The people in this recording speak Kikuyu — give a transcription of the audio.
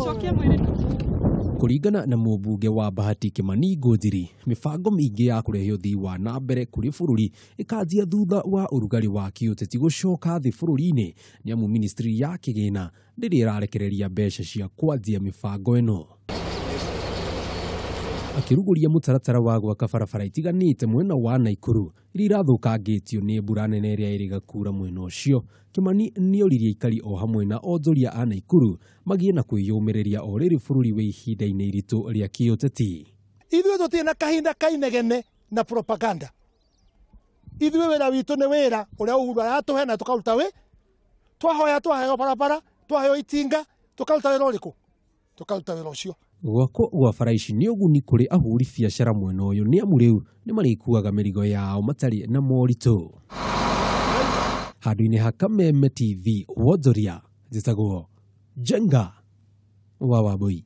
Cokia mwĩrĩ na Kũringana na mũmbunge wa Bahati Kĩmani Ngũnjiri, mĩbango mĩingĩ ya kũrehe ũthii wa na mbere kũrĩ bũrũri ĩkanjia thutha wa ũrugarĩ wa kĩũteti gũcoka thĩ bũrũri-inĩ, nĩamu ministry ya kĩgĩna ndĩrĩ ĩrarekereria mbeca cia kwanjia mĩbango ĩno. Akĩrugũria mũtaratara wa gwaka barabara itiganĩte mwena wa Naikuru iria irathũkangĩtio nĩ mbura nene ĩrĩa ĩrĩga kura mwena ũcio, Kĩmani nĩoririe aikari o hamwe na onjoria a Naikuru magĩe na kwĩyũmĩrĩria o rĩrĩ bũrũri wĩ ihinda-inĩ iritũ rĩa kĩũteti. Ithuĩ tũtirĩ na kahinda kainegene na propaganda. Ithuĩ wĩra witũ nĩ wĩra ũrĩa Uhuru aratũhe na tũkaruta wĩ twahoya, twaheo barabara, twaheo itinga, tũkaruta wĩra ũrĩkũ? Tũkaruta wĩra ũcio. Gwakwo gwa bara ici nĩ ũguni kũrĩ ahũri biacara mwena ũyũ nĩ amu rĩu nĩ marĩkuaga mĩrigo yao matarĩ na moritũ. Handũ-inĩ ha Kameme TV wonjoria, njĩtagwo Njenga wa Wambui.